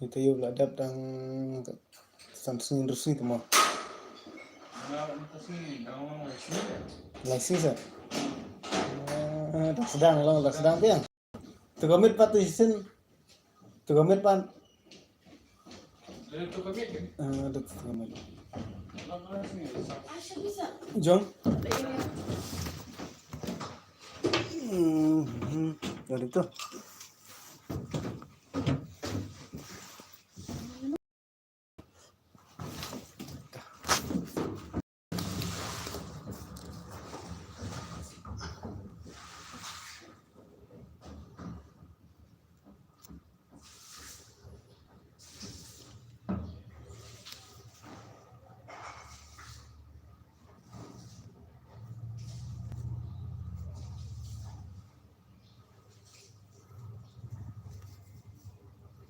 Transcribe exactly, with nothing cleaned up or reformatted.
Ita yu la dep dang san sngi ru sngi tu mo. Lai sngi sa. Ah, dah sedang long, dah sedang biang. Tu komit pat tu isin. Tu komit pat. Ah, dah tu komit. Jong. Hmm, hmm. Dah tu.